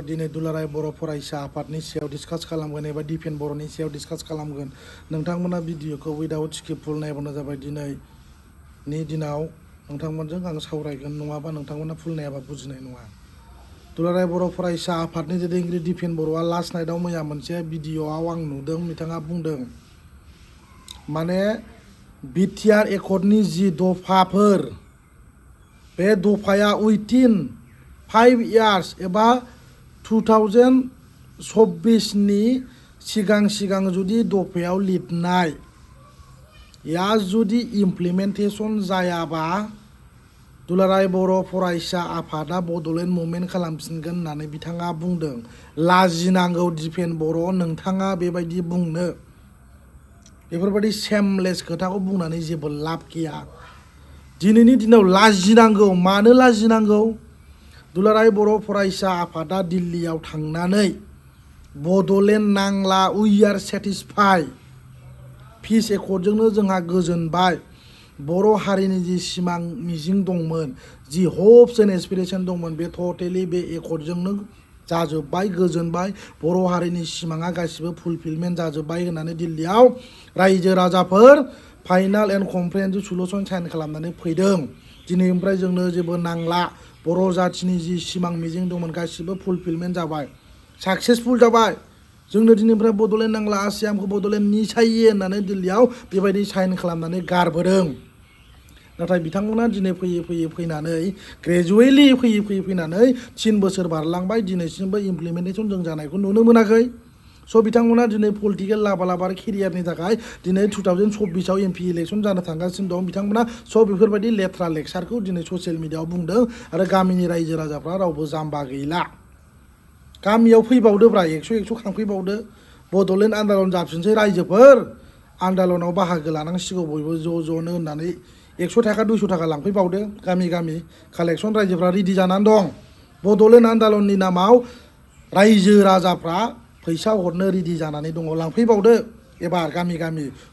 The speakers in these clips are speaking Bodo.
दिनै दुलाराय बर' फरायसा आफादनि सायाव डिसकास खालामगोन एबा डिफेन बर'नि सायाव डिसकास खालामगोन। नोंथांमोना भिडिअखौ उइदाउट स्किप फुल नायबानो जाबाय। दिनैनि दिनाव नोंथांमोनजों आं सावरायगोन, नङाबा नोंथांमोना फुल नायाबा बुजिनाय नङा। दुलाराय बर' फरायसा आफादनि दैदेनगिरि डिफेन बर'आ लास्ट नाइटआव मैया मोनसे भिडिअआव आं नुदों, बिथाङा बुंदों माने बिटिआर एकर्डनि जि दफाफोर, बे दफाया उइथिन 5 इयार्स एबा 2026नि सिगां जुदि दफायाव लिरनाय या जुदि इमप्लिमेन्टेसन जायाबा दुलाराय बर' फरायसा आफादा बड'लेण्ड मुभमेन्ट खालामफिनगोन होननानै बिथाङा बुंदों। लाजिनांगौ डिफेन बर', नोंथाङा बेबायदि बुंनो, बेफोरबायदि सेमलेस खोथाखौ बुंनानै जेबो लाब गैया। दिनैनि दिनाव लाजिनांगौ। मानो लाजिनांगौ? दुलाराय बर' फरायसा आफादा दिल्लीयाव थांनानै बड'लेण्ड नांला, उइ आर सेटिसफाइ, पिस एकर्डजोंनो जोंहा गोजोनबाय, बर' हारिनि जि सिमां मिजिं दंमोन, जि हप्स एन्ड एसपिरेसन दंमोन, बे टटेलि बे एकर्डजोंनो जाजोब्बाय, गोजोनबाय, बर' हारिनि सिमाङा गासिबो फुलफिलमेन्ट जाजोब्बाय होननानै दिल्लीयाव रायजो राजाफोर फाइनाल एन्ड कमप्रिहेन्सिभ सलुसन साइन खालामनानै फैदों। दिनैनिफ्राय जोंनो जेबो नांला, बर' जाथिनि जि सिमां मिजिं दंमोन गासिबो फुलफिलमेन्ट जाबाय, साक्सेसफुल जाबाय, जोंनो दिनैनिफ्राय बड'लेण्ड नांला, आसामखौ बड'लेण्ड निसायो होननानै दिल्लीयाव बेबायदि साइन खालामनानै गारबोदों। नाथाय बिथांमोना दिनै फैनानै ग्रेजुवेलि फैनानै 3 बोसोर बारलांबाय, दिनैसिमबो इमप्लिमेन्टेसन जों जानायखौ नुनो मोनाखै। स' बिथांमोना दिनै पलिटिकेल लाबालाबार केरियारनि थाखाय दिनै 2026आव एमपि इलेक्सन जानो थांगासिनो दं। बिथांमोना स' बेफोरबायदि लेथ्रा लेक्सारखौ दिनै ससियेल मिडियाआव बुंदों आरो गामिनि रायजो राजाफ्रा रावबो जाम्बा गैला। गामियाव फैबावदोब्रा, 100 खांफैबावदो, बड'लेण्ड आन्दालन जाफिनसै रायजोफोर, आन्दालनाव बाहागो लानांसिगौ बयबो ज'नो होननानै 100 थाखा 200 थाखा लांफैबावदो, गामि कालेक्सन रायजोफ्रा रेडि जानानै दं। बड'लेण्ड आन्दालननि नामाव रायजो राजाफ्रा फैसा हरनो रेडि जानानै दङ, लांफैबावदो एबार गामि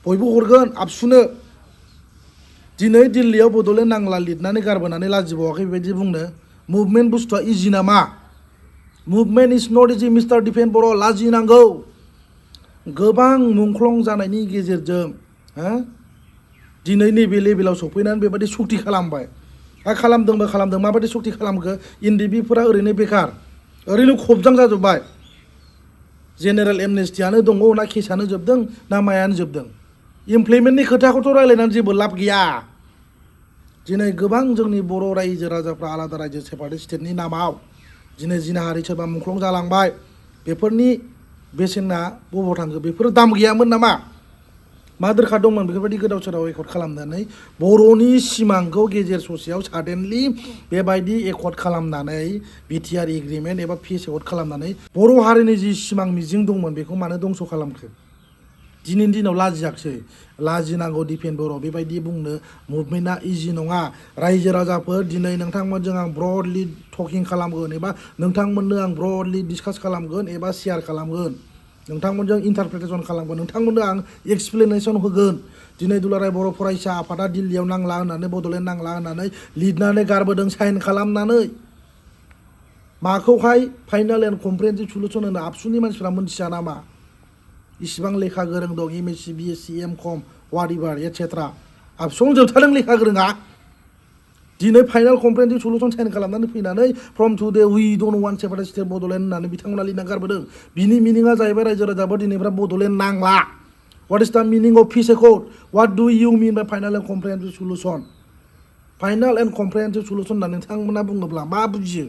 बयबो हरगोन आबसुनो। दिनै दिल्लीयाव बड'लेण्ड नांला लिरनानै गारबोनानै लाजिबावाखै बेबायदि बुंनो। मुभमेन्ट बुस्थुआ इजि नामा? Movement is not easy mister Dipen Boro', लाजिनांगौ। गोबां मुंख्लं जानायनि गेजेरजों दिनै नैबे लेभेलाव सफैनानै बेबायदि सक्ति खालामबाय। खालामदों, माबायदि सक्ति खालामखो? एनडिबिफोरा ओरैनो बेखार, ओरैनो खबजां जाजोब्बाय। जेनेरेल एमनेस्टियानो दङ ना केसानो जोबदों ना मायानो जोबदों? इमप्लिमेन्टनि खोथाखौथ' रायलायनानै जेबो लाब गैया। दिनै गोबां जोंनि बर' रायजो राजाफ्रा आलादा रायजो सेपारेट स्टेटनि नामाव दिनै जिनाहारि सोरबा मुंख्लं जालांबाय। बेफोरनि बेसेना बबाव थांखो? बेफोरो दाम गैयामोन नामा? मा दोरखार दंमोन बेफोरबायदि गोदाव सोराव एकर्ड खालामनानै बर'नि सिमांखौ गेजेर ससेयाव साडेनलि बेबायदि एकर्ड खालामनानै बिटिआर एग्रिमेन्ट एबा पिस एकर्ड खालामनानै बर' हारिनि जि सिमां मिजिं दंमोन बेखौ मानो दंस' खालामखो? दिनैनि दिनाव लाजियाखसै? लाजिनांगौ डिफेन बर', बेबायदि बुंनो। मुभमेन्टआ इजि नङा। रायजो राजाफोर, दिनै नोंथांमोनजों आं ब्रडलि टकिं खालामगोन एबा नोंथांमोननो आं ब्रडलि डिसकास खालामगोन एबा शेयार खालामगोन, नोंथांमोनजों इन्टारप्रिटेसन खालामगोन, नोंथांमोननो आं एक्सप्लेनेसन होगोन। दिनै दुलाराय बर' फरायसा आफादा दिल्लीयाव नांला होननानै, बड'लेण्ड नांला होननानै लिरनानै गारबोदों साइन खालामनानै। माखौहाय फाइनाल एन्ड कमप्रिहेन्सिभ सलुसन होनो आबसुनि मानसिफ्रा मोनथिया नामा? इसिबां लेखा गोरों दं, एमएससि बिएससि एमकम वाट एटसेट्रा, आबसुआवनो जोबथारदों लेखा गोरोङा। दिनै फाइनाल कमप्रिहेन्सिभ सलुसन साइन खालामनानै फैनानै फ्रम टुडे उइ don't want separate state Bodoland होननानै बिथांमोना लिरना गारबोदों। बिनि मिनिङा जाहैबाय रायजो राजाफोर दिनैफ्रा बड'लेण्ड नांला। What is the meaning of peace accord? What do you mean by final and comprehensive solution? Final and comprehensive solution होनना नोंथांमोना बुङोब्ला मा बुजियो?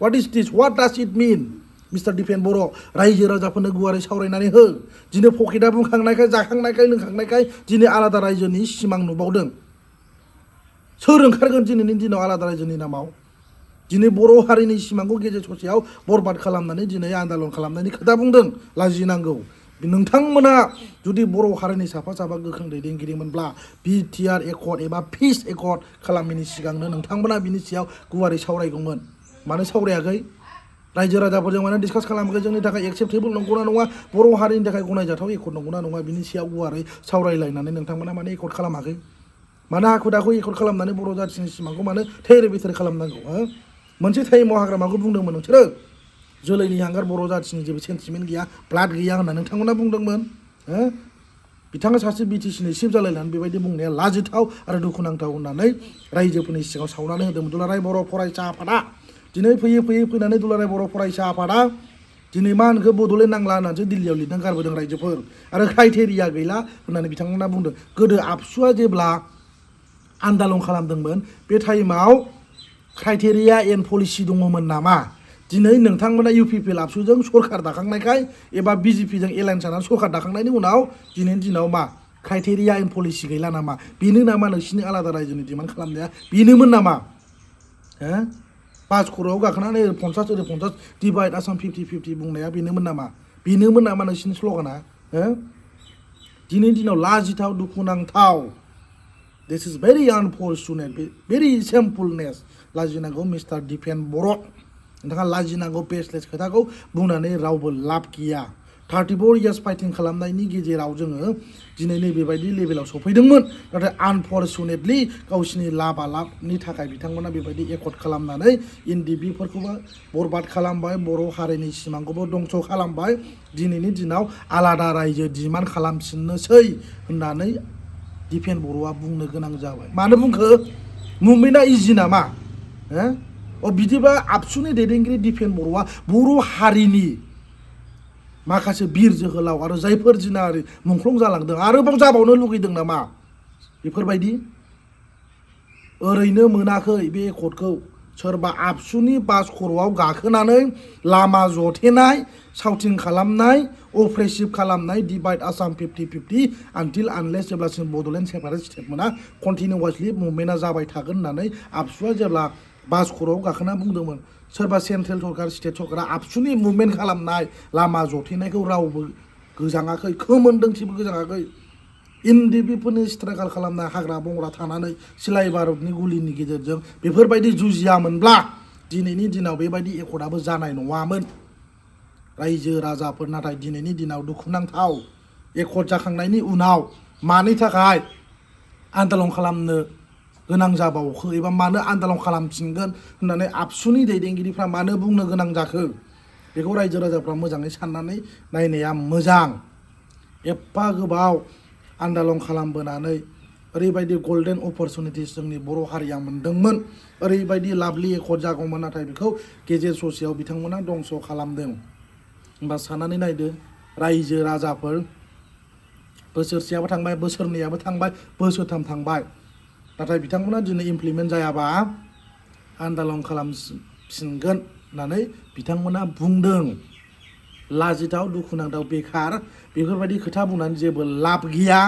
What is this? What does it mean? Mister Dipen Boro', रायजो राजाफोरनो गुवारै सावरायनानै हो। दिनै पकेटआ बुंखांनायखाय, जाखांनायखाय, लोंखांनायखाय दिनै आलादा रायजोनि सिमां नुबावदों। सोर ओंखारगोन दिनैनि दिनाव आलादा रायजोनि नामाव? दिनै बर' हारिनि सिमांखौ गेजेर ससेयाव बरबाद खालामनानै दिनै आन्दालन खालामनायनि खोथा बुंदों। लाजिनांगौ। नोंथांमोना जुदि बर' हारिनि साफा गोख्रों दैदेनगिरिमोनब्ला बिटिआर एकर्ड एबा पिस एकर्ड खालामैनि सिगांनो नोंथांमोना बिनि सायाव गुवारै सावरायगौमोन। मानो सावरायाखै? रायजो राजाफोरजों मानो डिसकास खालामाखै? जोंनि थाखाय एक्सेप्टेबल नंगौना नङा, बर' हारिनि थाखाय गनायजाथाव एकर्ड नंगौना नङा, बिनि सायाव गुवारै सावरायलायनानै नोंथांमोना मानो एकर्ड खालामाखै? मानो हाखु दाखु एकर्ड खालामनानै बर' जाथिनि सिमांखौ मानो थेरे बेथेरे खालामनांगौ? मोनसे टाइमाव हाग्रामाखौ बुंदोंमोन नोंसोरो जोलैनि हांगार बर' जाथिनि जेबो सेन्टिमेन्ट गैया ब्लाड गैया होनना नोंथांमोना बुंदोंमोन बिथाङा सासे बिटिसिनि चिफ जालायनानै बेबायदि बुंनाया लाजिथाव आरो दुखुनांथाव होननानै रायजोफोरनि सिगाङाव सावनानै होदोंमोन दुलाराय बर' फरायसा आफादा दिनै फैनानै दुलाराय बर' फरायसा आफादा दिनै मा होनखो बड'लेण्ड नांला होननानैसो दिल्लीयाव लिरना गारबोदों रायजोफोर आरो क्राइटेरिया गैला होननानै बिथांमोना बुंदों गोदो आबसुआ जेब्ला आन्दालन खालामदोंमोन बे टाइमाव क्राइटेरिया एन्ड पलिसि दङमोन नामा दिनै नोंथांमोना इउपिपिएल आबसुजों सरकार दाखांनायखाय एबा बिजेपिजों एलायन्स जानानै सरकार दाखांनायनि उनाव दिनैनि दिनाव मा क्राइटेरिया एन्ड पलिसि गैला नामा बेनो नामा नोंसिनि आलादा रायजोनि डिमान्ड खालामनाया बेनोमोन नामा पास खर'आव गाखोनानै ओरै 50 डिभाइड आसाम 50-50 बुंनाया बेनोमोन नामा नोंसिनि स्ल'गाना दिनैनि दिनाव लाजिथाव दुखुनांथाव दिस इज very आनफर्चुनेट very simpleness लाजिनांगौ mister Dipen बर' नोंथाङा लाजिनांगौ बेसलेस खोथाखौ बुंनानै रावबो लाब गैया 34 years फाइटिं खालामनायनि गेजेराव जोङो दिनै नैबेबायदि लेभेलाव सफैदोंमोन नाथाय आनफर्चुनेटलि गावसिनि लाबनि थाखाय बिथांमोना बेबायदि एकर्ड खालामनानै एनडिबिफोरखौबो बरबाद खालामबाय बर' हारिनि सिमांखौबो दंस' खालामबाय दिनैनि दिनाव आलादा रायजो डिमान्ड खालामफिननोसै होननानै दिपेन बर'आ बुंनो गोनां जाबाय मानो बुंखो मुभमेन्टआ इजि नामा बिदिबा आबसुनि दैदेनगिरि दिपेन बर'आ बर' हारिनि माखासे बिर जोहोलाव आरो जायफोर जिनाहारि मुंख्लं जालांदों आरोबाव जाबावनो लुगैदों नामा बेफोरबायदि ओरैनो मोनाखै बे एकर्डखौ सोरबा आबसुनि बास खर'आव गाखोनानै लामा जथेनाय साउटिं खालामनाय अप्रेसिभ खालामनाय डिभाइड आसाम 50-50 आनटिल आनलेस जेब्लासिम बड'लेण्ड सेपारेट स्टेट मोना कन्टिनिउवासलि मुभमेन्टआ जाबाय थागोन होननानै आबसुआ जेब्ला बास खर'आव गाखोना बुंदोंमोन सोरबा सेन्ट्रेल सरकार स्टेट सरकारा आबसुनि मुभमेन्ट खालामनाय लामा जथेनायखौ रावबो गोजाङाखै खोमोनदोंथिबो गोजाङाखै एनडिबिफोरनि स्ट्रागल खालामनाय हाग्रा बंग्रा थानानै सिलाइ बारुदनि गुलिनि गेजेरजों बेफोरबायदि जुजियामोनब्ला दिनैनि दिनाव बेबायदि एकर्डआबो जानाय नङामोन रायजो राजाफोर नाथाय दिनैनि दिनाव दुखुनांथाव एकर्ड जाखांनायनि उनाव मानि थाखाय आन्दलन खालामनो गोनां जाबावखो एबा मानो आन्दलन खालामफिनगोन होननानै आबसुनि दैदेनगिरिफ्रा मानो बुंनो गोनां जाखो बेखौ रायजो राजाफ्रा मोजाङै साननानै नायनाया मोजां एफा गोबाव आन्दलन खालामबोनानै ओरैबायदि गल्डेन अपरचुनिटिस जोंनि बर' हारिया मोनदोंमोन ओरैबायदि लाभलि एकर्ड जागौमोन नाथाय बेखौ गेजेर ससेयाव बिथांमोना दंस' खालामदों होमबा साननानै नायदो रायजो राजाफोर बोसोरसेयाबो थांबाय बोसोरनैयाबो थांबाय बोसोरथाम थांबाय नाथाय बिथांमोना दिनै इमप्लिमेन्ट जायाबा आन्दलन खालामफिनगोन होननानै बिथांमोना बुंदों लाजिथाव दुखुनांथाव बेखार बेफोरबायदि खोथा बुंनानै जेबो लाब गैया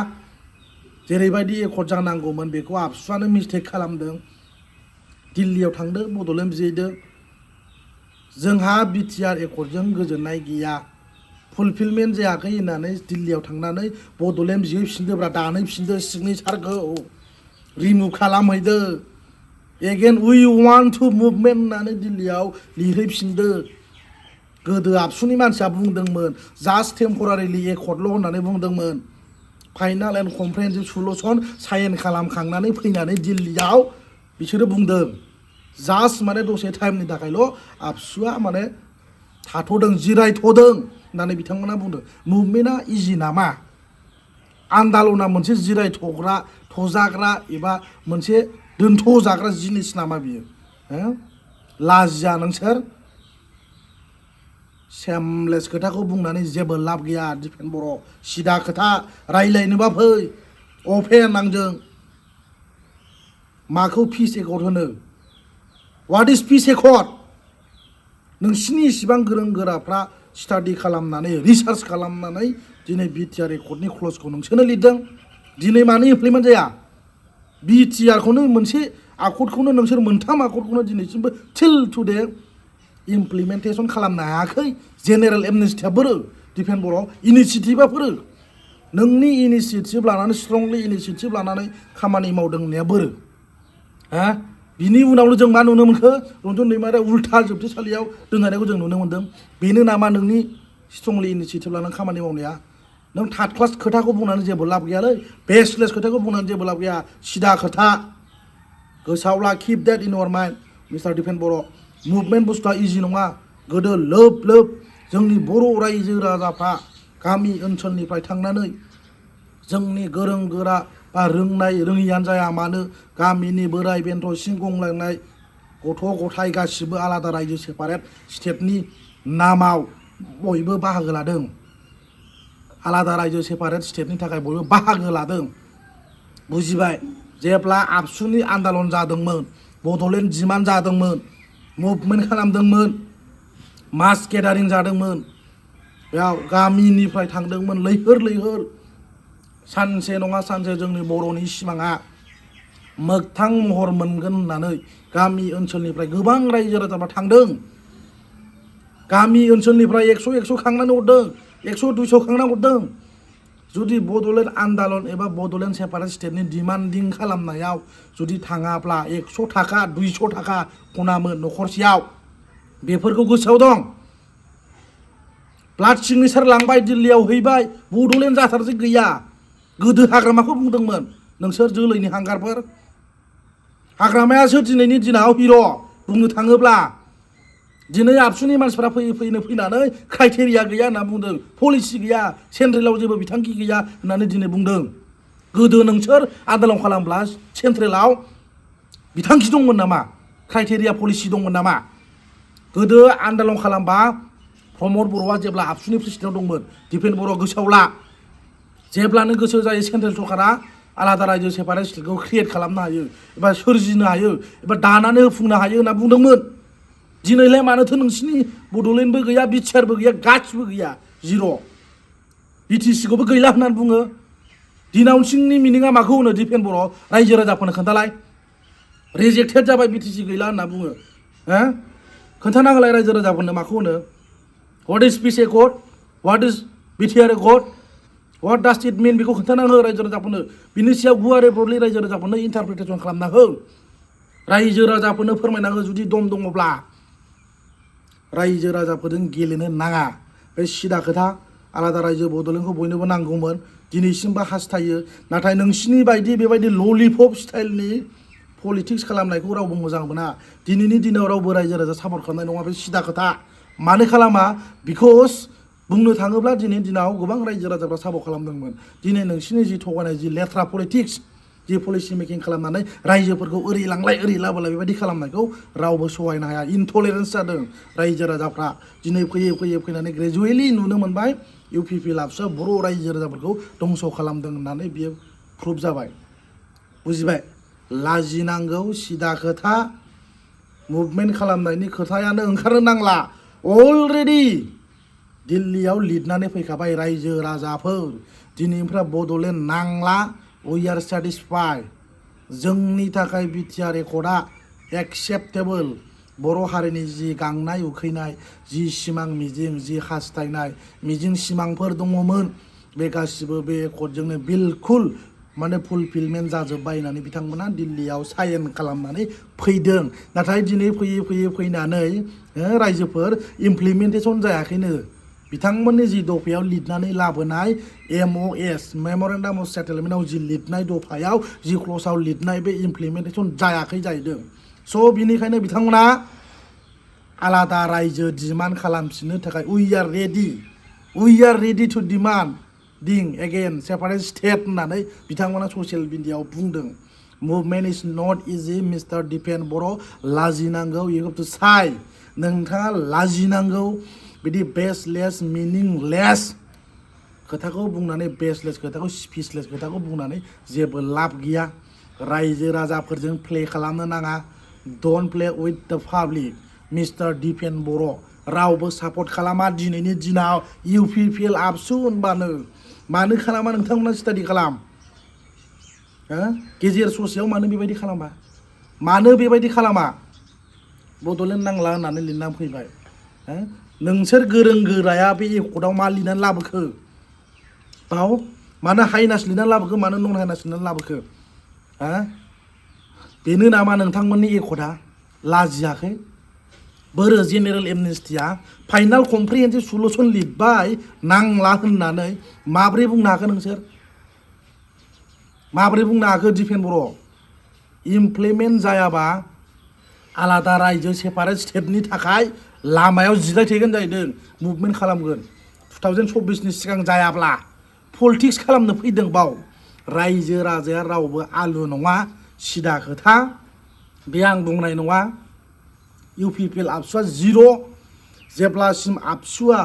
जेरैबायदि एकर्ड जानांगौमोन बेखौ आबसुआनो मिस्टेक खालामदों दिल्लीयाव थांदों बड'लेण्ड बिहैदों जोंहा बिटिआर एकर्डजों गोजोननाय गैया फुलफिलमेन्ट जायाखै होननानै दिल्लीयाव थांनानै बड'लेण्ड बिहैफिनदोब्रा दानहैफिनदो सिगनेसारखौ रिमुभ खालामहैदो again we want to movement होननानै दिल्लीयाव लिरहैफिनदो गोदो आबसुनि मानसिया बुंदोंमोन जास्ट टेम्परारिलि एकर्डल' होननानै बुंदोंमोन फाइनाल एन्ड कमप्रेहेनसिभ सलुसन साइन खालामखांनानै फैनानै दिल्लीयाव बिसोरो बुंदों जास्ट माने दसे टाइमनि थाखायल' आबसुआ माने थाथ'दों जिरायथ'दों होननानै बिथांमोना बुंदों मुभमेन्टआ इजि नामा आन्दलना मोनसे जिरायथ'ग्रा थजाग्रा एबा मोनसे दोनथ'जाग्रा जिनिस नामा बियो लाजिया नोंसोर सेमलेस खोथाखौ बुंनानै जेबो लाब गैया दिपेन बर' सिदा खोथा रायलायनोबा फै अपेन आंजों माखौ पिस एकर्ड होनो व्हाट इज पिस एकर्ड नोंसिनि इसिबां गोरों गोराफ्रा स्टाडि खालामनानै रिसार्च खालामनानै दिनै बिटिआर एकर्डनि क्लजखौ नोंसोरनो लिरदों दिनै मानो इमप्लिमेन्ट जाया बिटिआरखौनो मोनसे आकर्डखौनो नोंसोर मोनथाम आकर्डखौनो दिनैसिमबो टिल टुडे इमप्लिमेन्टेसन खालामनो हायाखै जेनेरेल एमनेस्टिया बोरो दिपेन बर' इनिसियेटिभा बोरो नोंनि इनिसियेटिभ लानानै स्ट्रंलि इनिसियेटिभ लानानै खामानि मावदों होननाया बोरो बिनि उनावनो जों मा नुनो मोनखो रन्जन दैमारिया उल्था जोबथेसालियाव दोनजानायखौ जों नुनो मोन्दों बेनो नामा नोंनि स्ट्रंलि इनिसियेटिभ लानानै खामानि मावनाया नों थार्ड क्लास खोथाखौ बुंनानै जेबो लाब गैयालै बेसलेस खोथाखौ बुंनानै जेबो लाब गैया सिदा खोथा गोसोआव ला किप देट इन इउर माइन्ड मिस्टार दिपेन बर' मुभमेन्ट बुस्थुआ इजि नङा गोदो लोब लोब जोंनि बर' रायजो राजाफ्रा गामि ओनसोलनिफ्राय थांनानै जोंनि गोरों गोरा बा रोंनाय रोङियानो जाया मानो गामिनि बोराय बेन्थ सिं गंलांनाय गथ' गथाय गासिबो आलादा रायजो सेपारेट स्टेटनि नामाव बयबो बाहागो लादों। आलादा रायजो सेपारेट स्टेटनि थाखाय बयबो बाहागो लादों। बुजिबाय? जेब्ला आबसुनि आन्दालन जादोंमोन, बड'लेण्ड डिमान्ड जादोंमोन, मुभमेन्ट खालामदोंमोन, मास गेदारिं जादोंमोन, बेयाव गामिनिफ्राय थांदोंमोन लैहोर लैहोर। सानसे नङा सानसे जोंनि बर'नि सिमाङा मोगथां महर मोनगोन होननानै गामि ओनसोलनिफ्राय गोबां रायजो राजाफ्रा थांदों। गामि ओनसोलनिफ्राय 100 खांनानै हरदों, 100-200 खांनानै हरदों। जुदि बड'लेण्ड आन्दालन एबा बड'लेण्ड सेपारेट स्टेटनि डिमान्डिं खालामनायाव जुदि थाङाब्ला 100 थाखा 200 थाखा खनामोन न'खरसेयाव। बेफोरखौ गोसोआव दं। ब्लाड सिगनेसार लांबाय, दिल्लीयाव हैबाय, बड'लेण्ड जाथारसै गैया। गोदो हाग्रामाखौ बुंदोंमोन नोंसोर जोलैनि हांगारफोर। हाग्रामायासो दिनैनि दिनाव हिर' बुंनो थाङोब्ला। दिनै आबसुनि मानसिफ्रा फैनानै क्राइटेरिया गैया होनना बुंदों, पलिसि गैया, सेन्ट्रेलाव जेबो बिथांखि गैया होननानै दिनै बुंदों। गोदो नोंसोर आन्दालन खालामब्ला सेन्ट्रेलाव बिथांखि दंमोन नामा? क्राइटेरिया पलिसि दंमोन नामा? गोदो आन्दालन खालामबा प्रमद बर'आ जेब्ला आबसुनि प्रेसिडेन्टआव दंमोन, दिपेन बर' गोसोआव ला। जेब्लानो गोसो जायो सेन्ट्रेल सरकारा आलादा रायजो सेपारेट स्टेटखौ क्रिएट खालामनो हायो एबा सोरजिनो हायो एबा दानानै होफुंनो हायो होनना बुंदोंमोन। दिनैलाय मानोथो नोंसिनि बड'लेण्डबो गैया, बिटिआरबो गैया, गासिबो गैया, जिर'। बिटिसिखौबो गैला होननानै बुङो। दिनाउन्सिंनि मिनिङा माखौ होनो दिपेन बर' रायजो राजाफोरनो खोन्थालाय। रिजेक्टेड जाबाय बिटिसि गैला होनना बुङो। खोन्थाना होलाय रायजो राजाफोरनो माखौ होनो। What is peace accord, what is BTR accord, what does it mean, बेखौ खोन्थाना हो रायजो राजाफोरनो। बिनि सायाव गुवारै ब्रडलि रायजो राजाफोरनो इन्टारप्रिटेसन खालामना हो। रायजो राजाफोरनो फोरमायना हो जुदि दम दङब्ला। रायजो राजाफोरजों गेलेनो नाङा। बे सिदा खोथा। आलादा रायजो बड'लेण्डखौ बयनोबो नांगौमोन, दिनैसिमबो हास्थायो। नाथाय नोंसिनि बायदि बेबायदि ललिपप स्टाइलनि पलिटिक्स खालामनायखौ रावबो मोजां मोना। दिनैनि दिनाव रावबो रायजो राजा सापर्ट खालामनाय नङा, बे सिदा खोथा। मानो खालामा? बिकज बुंनो थाङोब्ला दिनैनि दिनाव गोबां रायजो राजाफ्रा सापर्ट खालामदोंमोन। दिनै नोंसिनि जि थगायनाय जि लेथ्रा पलिटिक्स, जि पलिसि मेकिं खालामनानै रायजोफोरखौ ओरै लांलाय ओरै लाबोलाय बेबायदि खालामनायखौ रावबो सहायनो हाया। इनटलेरेन्स जादों रायजो राजाफ्रा। दिनै फैनानै ग्रेजुवेलि नुनो मोनबाय UPPL आबसुआ बर' रायजो राजाफोरखौ दंस' खालामदों होननानै बियो प्रुभ जाबाय। बुजिबाय? लाजिनांगौ, सिदा खोथा। मुभमेन्ट खालामनायनि खोथायानो ओंखारनो नांला। अलरेडि दिल्लीयाव लिरनानै फैखाबाय रायजो राजाफोर, दिनैनिफ्राय बड'लेण्ड नांला, वी आर सेटिसफाइड। जोंनि थाखाय बिटिआर एकर्डआ एक्सेप्टेबोल। बर' हारिनि जि गांनाय उखैनाय, जि सिमां मिजिं, जि हास्थायनाय मिजिं सिमांफोर दङमोन, बे गासिबो बे एकर्डजोंनो बिलकुल फुलफिलमेन्ट जाजोब्बाय होननानै बिथांमोना दिल्लीयाव साइन खालामनानै फैदों। नाथाय दिनै फैनानै रायजोफोर इमप्लिमेन्टेसन जायाखैनो। बिथांमोननि जि दफायाव लिरनानै लाबोनाय MOS मेमरेन्डाम अफ सेटेलमेन्टआव जि लिरनाय दफायाव जि क्लसाव लिरनाय बे इमप्लिमेन्टेसन जायाखै जाहैदों। स' बिनिखायनो बिथांमोना आलादा रायजो डिमान्ड खालामफिननो थाखाय we are ready to demanding again separate state होननानै बिथांमोना ससियेल मिडियाआव बुंदों। Movement is not easy mister Dipen Boro'. लाजिनांगौ, इउ हेभ टु साइ। नोंथाङा लाजिनांगौ। बिदि बेसलेस मिनिंलेस खोथाखौ बुंनानै, बेसलेस खोथाखौ, स्पिचलेस खोथाखौ बुंनानै जेबो लाब गैया। रायजो राजाफोरजों प्ले खालामनो नाङा। डन्ट प्ले उइथ द पाब्लिक। मिस्टार दिपेन बर' रावबो सापर्ट खालामा दिनैनि दिनाव UPPL आबसु होनबानो। मानो खालामा नोंथांमोना स्टाडि खालाम। गेजेर ससेयाव मानो बेबायदि खालामा? मानो बेबायदि खालामा? बड'लेण्ड नांला होननानै लिरनानै फैबाय। नोंसोर गोरों गोराया बे एकर्डआव मा लिरनानै लाबोखो? बाव मानो हाइनास लिरनानै लाबोखो, मानो नन हाइनास लिरनानै लाबोखो? बेनो नामा नोंथांमोननि एकर्डआ? लाजियाखै? बोरो जेनेरेल एमनेस्टिया फाइनाल कमप्रिहेन्सिभ सलुसन लिरबाय नांला होननानै माब्रै बुंनो हाखो नोंसोर? माब्रै बुंनो हाखो दिपेन बर'? इमप्लिमेन्ट जायाबा आलादा रायजो सेपारेट स्टेटनि थाखाय लामायाव जिराय थेगोन जाहैदों मुभमेन्ट खालामगोन 2024 नि सिगां जायाब्ला पलिटिक्स खालामनो फैदों बाव रायजो राजाया रावबो आलु नङा सिदा खोथा बे आं बुंनाय नङा इउपिपिएल आबसुआ जिर' जेब्लासिम आबसुआ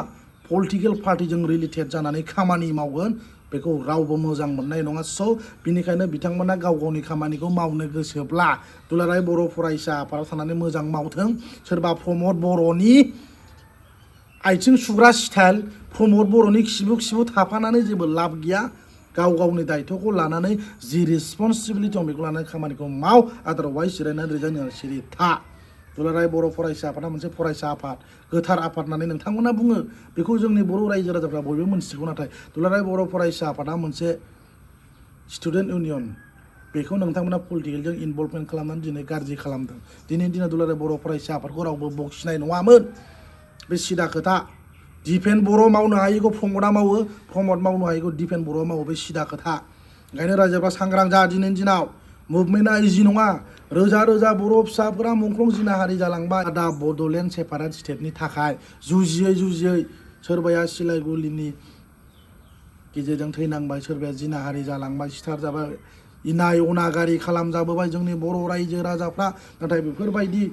पलिटिकेल पार्टिजों रिलेटेड जानानै खामानि मावगोन बेखौ रावबो मोजां मोननाय नङा स' बिनिखायनो बिथांमोना गाव गावनि खामानिखौ मावनो गोसोब्ला दुलाराय बर' फरायसा आफादाव थानानै मोजां मावथों सोरबा प्रमद बर'नि आथिं सुग्रा स्टाइल प्रमद बर'नि खिबु थाफानानै जेबो लाब गैया गाव गावनि दायित्वखौ लानानै जि रिसपन्सिबिलिटि दं बेखौ लानानै खामानिखौ माव आदारवाइज जिरायनानै रिजाइन सिरि था दुलाराय बर' फरायसा आफादा मोनसे फरायसा आफाद गोथार आफाद होननानै नोंथांमोना बुङो बेखौ जोंनि बर' रायजो राजाफ्रा बयबो मोनथिगौ नाथाय दुलाराय बर' फरायसा आफादा मोनसे स्टुडेन्ट इउनियन बेखौ नोंथांमोना पलिटिकेलजों इनभल्भमेन्ट खालामनानै दिनै गाज्रि खालामदों दिनैनि दिनाव दुलाराय बर' फरायसा आफादखौ रावबो बखिनाय नङामोन बे सिदा खोथा दिफेन बर' मावनो हायैखौ प्रमदआ मावो प्रमद मावनो हायैखौ दिफेन बर' मावो बे सिदा खोथा ओंखायनो रायजोफ्रा सांग्रां जा दिनैनि दिनाव मुभमेन्टआ इजि नङा रोजा रोजा बर' फिसाफोरा मुंख्लं जिनाहारि जालांबाय दा बड'लेण्ड सेपारेट स्टेटनि थाखाय जुजियै सोरबाया सिलाइगुलिनि गेजेरजों थैनांबाय सोरबाया जिनाहारि जालांबाय सिथार जाबाय इनाय अनागारि खालामजाबोबाय जोंनि बर' रायजो राजाफ्रा नाथाय बेफोरबायदि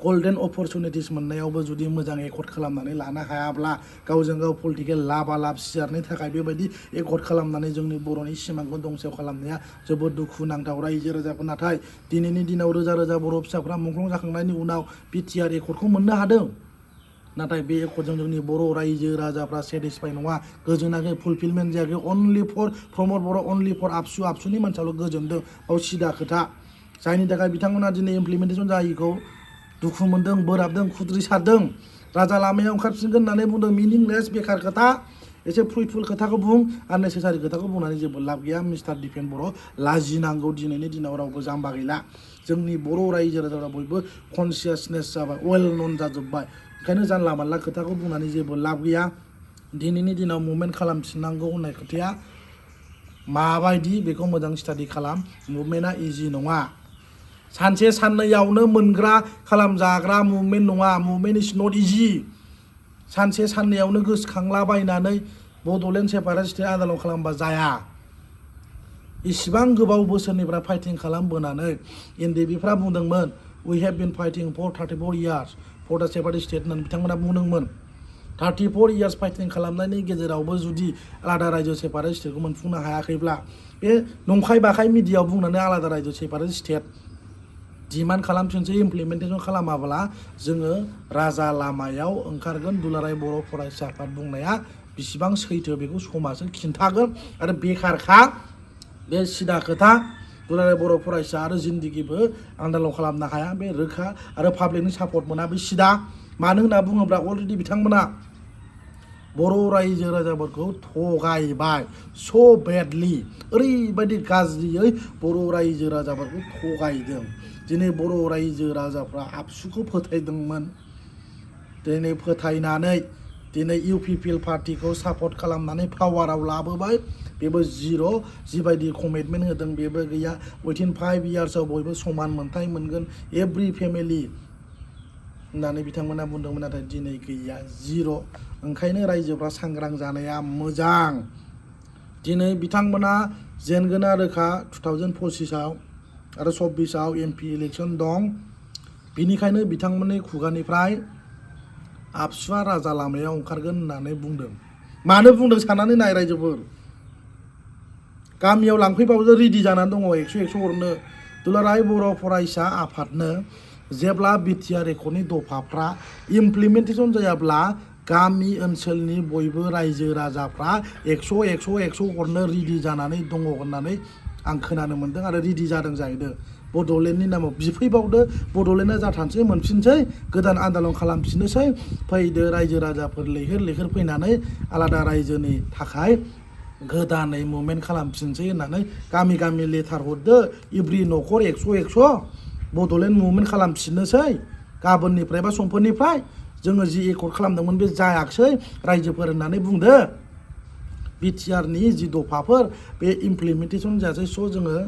गल्डेन अपरचुनिटिस मोननायावबो जुदि मोजां एकर्ड खालामनानै लानो हायाब्ला गावजों गाव पलिटिकेल लाबालाब सियारनि थाखाय बेबायदि एकर्ड खालामनानै जोंनि बर'नि सिमांखौ दंसेयाव खालामनाया जोबोद दुखुनांथाव रायजो राजाफोर नाथाय दिनैनि दिनाव रोजा रोजा बर' फिसाफ्रा मुंख्लं जाखांनायनि उनाव बिटिआर एकर्डखौ मोननो हादों नाथाय बे एकर्डजों जोंनि बर' रायजो राजाफ्रा सेटिसफाइ नङा गोजोनाखै फुलफिलमेन्ट जायाखै अनलि फर प्रमद बर' अनलि फर आबसुनि मानसियाल' गोजोनदों बाव सिदा खोथा जायनि थाखाय बिथांमोना दिनै इमप्लिमेन्टेसन जायैखौ दुखु मोनदों बोराबदों खुद्रि सारदों राजा लामायाव ओंखारफिनगोन होननानै बुंदों मिनिंलेस बेखार खोथा एसे फ्रुइटफुल खोथाखौ बुं आननेसेसारि खोथाखौ बुंनानै जेबो लाब गैया मिस्टार दिफेन बर' लाजिनांगौ दिनैनि दिनाव रावबो जाम्बा गैला जोंनि बर' रायजो राजाफ्रा बयबो कनसियासनेस जाबाय वेल नन जाजोब्बाय ओंखायनो जानला मानला खोथाखौ बुंनानै जेबो लाब गैया दिनैनि दिनाव मुभमेन्ट खालामफिननांगौ होननाय खोथाया माबायदि बेखौ मोजां स्टाडि खालाम मुभमेन्टआ इजि नङा सानसे साननैयावनो मोनग्रा खालामजाग्रा मुभमेन्ट नङा मुभमेन्ट इज नट इजि सानसे साननैयावनो गोसोखांलाबायनानै बड'लेण्ड सेपारेट स्टेट आन्दालन खालामबा जाया इसिबां गोबाव बोसोरनिफ्राय फाइटिं खालामबोनानै एनडिएफबिफ्रा बुंदोंमोन we have been fighting for 34 years for the separate state होननानै बिथांमोना बुंदोंमोन 34 years फाइटिं खालामनायनि गेजेरावबो जुदि आलादा रायजो सेपारेट स्टेटखौ मोनफुंनो हायाखैब्ला बे नंखाय बाखाय मिडियायाव बुंनानै आलादा रायजो सेपारेट स्टेट डिमान्ड खालामफिनसै इमप्लिमेन्टेसन खालामाब्ला जोङो राजा लामायाव ओंखारगोन दुलाराय बर' फरायसा आफाद बुंनाया बेसेबां सैथो बेखौ समाजो खिन्थागोन आरो बेखारखा बे सिदा खोथा दुलाराय बर' फरायसा आरो जिन्दिगिबो आन्दालन खालामनो हाया बे रोखा आरो पाब्लिकनि सापर्ट मोना बे सिदा मानो होनना बुङोब्ला अलरेडि बिथांमोना बर' रायजो राजाफोरखौ थगायबाय स' बेडलि ओरैबायदि गाज्रियै बर' रायजो राजाफोरखौ थगायदों दिनै बर' रायजो राजाफ्रा आबसुखौ फोथायदोंमोन दिनै फोथायनानै दिनै इउपिपिएल पार्टिखौ सापर्ट खालामनानै पावाराव लाबोबाय बेबो जिर' जिबायदि कमिटमेन्ट होदों बेबो गैया उइथिन 5 yearsआव बयबो समान मोनथाय मोनगोन एभ्रि फेमिलि होननानै बिथांमोना बुंदोंमोन नाथाय दिनै गैया जिर' ओंखायनो रायजोफ्रा सांग्रां जानाया मोजां दिनै बिथांमोना जेनगोना रोखा 2025आव आरो 26आव एमपि इलेक्सन दं बिनिखायनो बिथांमोननि खुगानिफ्राय आबसुआ राजा लामायाव ओंखारगोन होननानै बुंदों मानो बुंदों साननानै नाय रायजोफोर गामियाव लांफैबाबो रेडि जानानै दङ 100 हरनो दुलाराय बर' फरायसा आफादनो जेब्ला बिटिआर एकर्डनि दफाफ्रा इमप्लिमेन्टेसन जायाब्ला गामि ओनसोलनि बयबो रायजो राजाफ्रा 100 हरनो रेडि जानानै दङ होननानै आं खोनानो मोन्दों आरो रेडि जादों जाहैदों बड'लेण्डनि नामाव बिफैबावदो बड'लेण्डआ जाथारनोसै मोनफिनसै गोदान आन्दालन खालामफिननोसै फैदो रायजो राजाफोर लैहोर फैनानै आलादा रायजोनि थाखाय गोदानै मुभमेन्ट खालामफिनसै होननानै गामि गामि लेटार हरदो एभ्रि न'खर 100 बड'लेण्ड मुभमेन्ट खालामफिननोसै गाबोननिफ्राय बा समफोरनिफ्राय जोङो जि एकर्ड खालामदोंमोन बे जायाखसै रायजोफोर होननानै बुंदो बिटिआरनि जि दफाफोर बे इमप्लिमेन्टेसन जायासै स' जोङो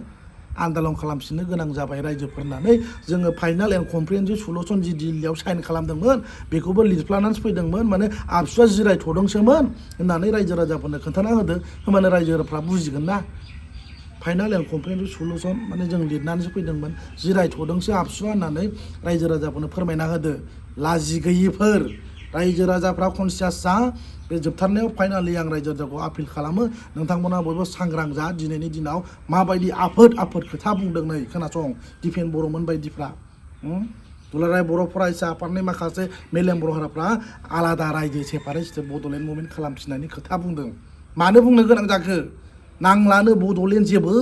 आन्दालन खालामफिननो गोनां जाबाय रायजोफोर होननानै जोङो फाइनाल एन्ड कमप्रिहेन्सिभ सलुसन जि दिल्लीयाव साइन खालामदोंमोन बेखौबो लिरफ्लानानैसो फैदोंमोन माने आबसुआ जिरायथ'दोंसोमोन होननानै रायजो राजाफोरनो खोन्थाना होदो होमबानो रायजोफ्रा बुजिगोन ना फाइनाल एन्ड कमप्रिहेन्सिभ सलुसन माने जों लिरनानैसो फैदोंमोन जिरायथ'दोंसो आबसुआ होननानै रायजो राजाफोरनो फोरमायना होदो लाजि गैयिफोर रायजो राजाफ्रा कनसियास जा बे जोबथारनायाव फाइनालि आं रायजो राजाखौ आपिल खालामो नोंथांमोना बयबो सांग्रां जा दिनैनि दिनाव माबायदि आफोद खोथा बुंदों नै खोनासं दिपेन बर'मोन बायदिफ्रा दुलाराय बर' फरायसा आफादनि माखासे मेलेम बर' हाराफ्रा आलादा रायजो सेपारेट स्टेट बड'लेण्ड मुभमेन्ट खालामफिननायनि खोथा बुंदों मानो बुंनो गोनां जाखो नांलानो बड'लेण्ड जेबो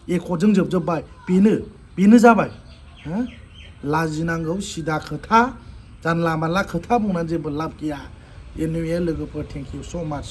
एकर्डजों जोबजोब्बाय बेनो जाबाय लाजिनांगौ सिदा खोथा जानला मानला खोथा बुंनानै जेबो लाब गैया एनुवे लोगोफोर थेंक इउ स' माच